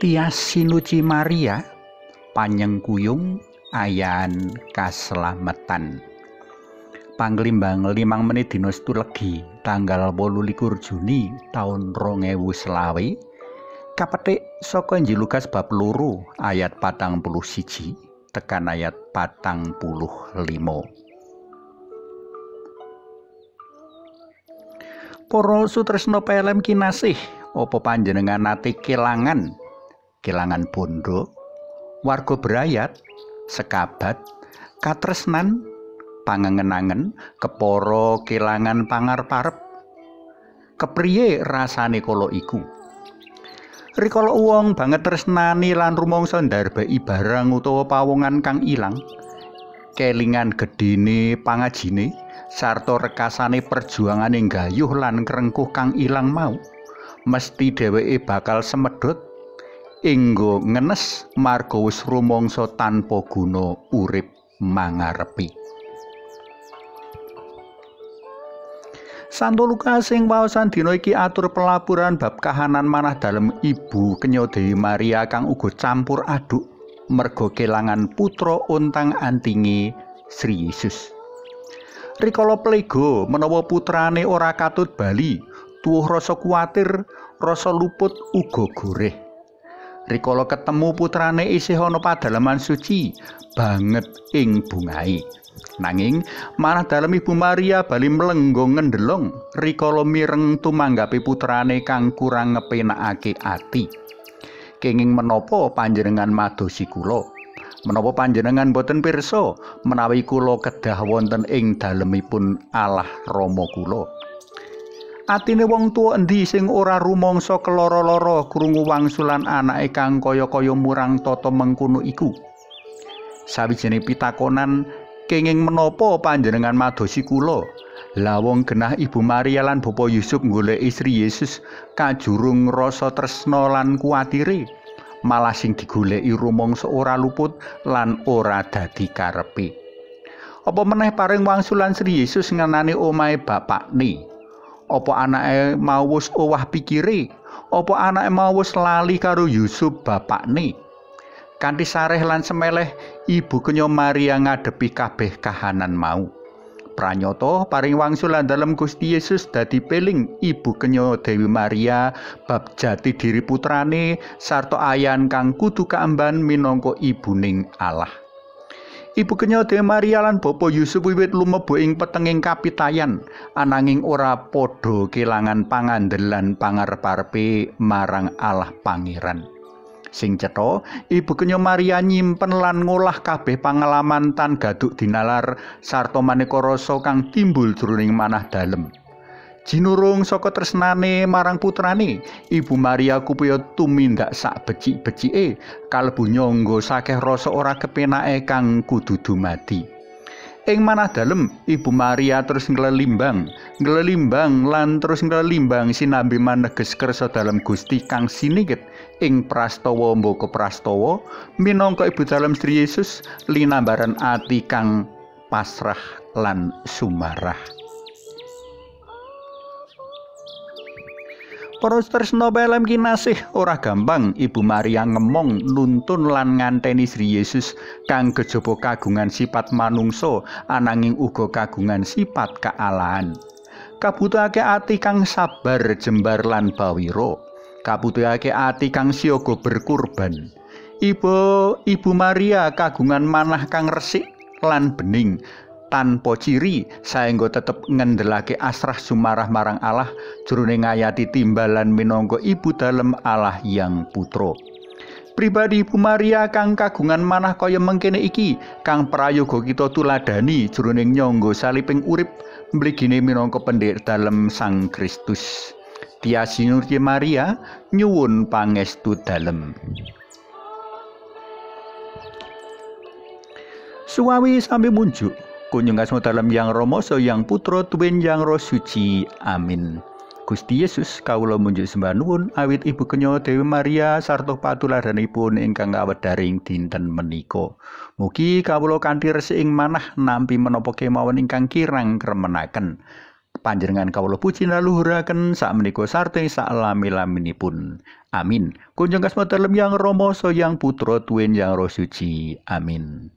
Tias Sinuci Maria panyengkuyung ayan kaslametan. Panglimbang 5 menit dina Setu Legi tanggal 28 Juni taun 2020 kapetik saka Injil Lukas bab 2 ayat 41 tekan ayat 45. Para sutresna PLM kinasih, apa panjenengan nate kelangan bondo, warga berayat, sekabat, katresnan, pangengen-angen, kepara kelangan pangarep-arep? Kepriye rasane kala iku? Rikala wong banget tresnani lan rumangsa ndarbeki barang utawa pawongan kang ilang, kelingan gedhene pangajine sarta rekasane perjuangane nggayuh lan ngrengkuh kang ilang mau, mesti dheweke bakal semedhot inggo ngenes marga wis rumangsa tanpa guna urip mangarepi. Santo Lukas sing waosan dina iki atur pelaporan bab kahanan manah dalem Ibu Kenya Dewi Maria kang uga campur aduk merga kelangan putra ontang-antinge Sri Yesus. Rikala plega menawa putrane ora katut bali, tuwuh rasa kuwatir, rasa luput uga goreh. Rikala ketemu putrane isih ana padaleman suci banget ing bungahe. Nanging manah dalem Ibu Maria bali mlenggo ngendelong rikala mireng tumanggape putrane kang kurang ngepenakake ati. Kenging menapa panjenengan madosi kula? Menapa panjenengan boten pirsa menawi kula kedah wonten ing dalemipun Allah Rama kula? Atine wong tuwa endi sing ora rumangsa keloro-loro krungu wangsulan anake kang kaya-kaya murang tata mengkono iku? Sawijine pitakonan, kenging menapa panjenengan madosi kula? Lah wong genah Ibu Maria lan Bapa Yusuf goleki Sri Yesus kajurung rasa tresna lan kuwatire, malah sing digoleki rumangsa ora luput lan ora dadi karepe. Apa meneh paring wangsulan Sri Yesus ngenani omahe bapakne? Apa anake mau wis owah pikire? Apa anake mau wis lali karo Yusuf bapakne? Kanthi sareh lan semeleh, Ibu Kenya Maria ngadepi kabeh kahanan mau. Pranyata paring wangsulan dalem Gusti Yesus dadi peling Ibu Kenya Dewi Maria bab jati diri putrane sarta ayan kang kudu kaemban minangka ibuning Allah. Ibu Kenya Dewi Maria lan Bapa Yusuf wiwit lumebu ing petenging kapitayan, ananging ora padha kelangan pangandelan pangarep-arepe marang Allah Pangeran. Sing cetha, Ibu Kenya Maria nyimpen lan ngolah kabeh pangalaman tan gaduk dinalar sarta maneka rasa kang timbul jroning manah dalem. Jinurung saka tresnane marang putrane, Ibu Maria kupaya tumindak sak becik-becike kalebu nyangga sakeh rasa ora kepenake kang kudu dumadi. Ing manah dalem, Ibu Maria terus nglelimbang, nglelimbang lan terus nglelimbang sinambi maneges kersa dalem Gusti kang siningit ing prastawa mbaka prastawa minangka Ibu dalem Sri Yesus linambaran ati kang pasrah lan sumarah. Para tresna PLM kinasih, ora gampang Ibu Maria ngemong nuntun lan nganteni Sri Yesus kang kejaba kagungan sifat manungsa ananging uga kagungan sifat kealahan. Kabutuhake ati kang sabar, jembar lan bawira. Kabutuhake ati kang siaga berkurban. Ibu Maria kagungan manah kang resik lan bening tanpa ciri saengga tetep ngendelake asrah sumarah marang Allah jroning ngayati timbalan minangka ibu dalem Allah Yang Putra. Pribadi Ibu Maria kang kagungan manah kaya mengkene iki kang prayoga kita tuladani jroning nyangga saliping urip mligine minangka pendhek dalem Sang Kristus. Tias Sinuci Maria nyuwun pangestu dalem. Suwawi sambi munjuk. Kunjung asma dalem Yang Rama saha Yang Putra tuwin Yang Roh Suci. Amin. Gusti Yesus, kawula munjuk sembah nuwun awit Ibu Kenya Dewi Maria sarta patuladanipun ingkang kawedharing dinten menika. Mugi kawula kanthi resik ing manah nampi menapa kemawon ingkang kirang kremenaken. Panjenengan kawula puji laluhuraken sakmenika sarta saklami-laminipun. Amin. Kunjung kasma dalem Yang Rama Sang Putra tuwin Yang Roh Suci. Amin.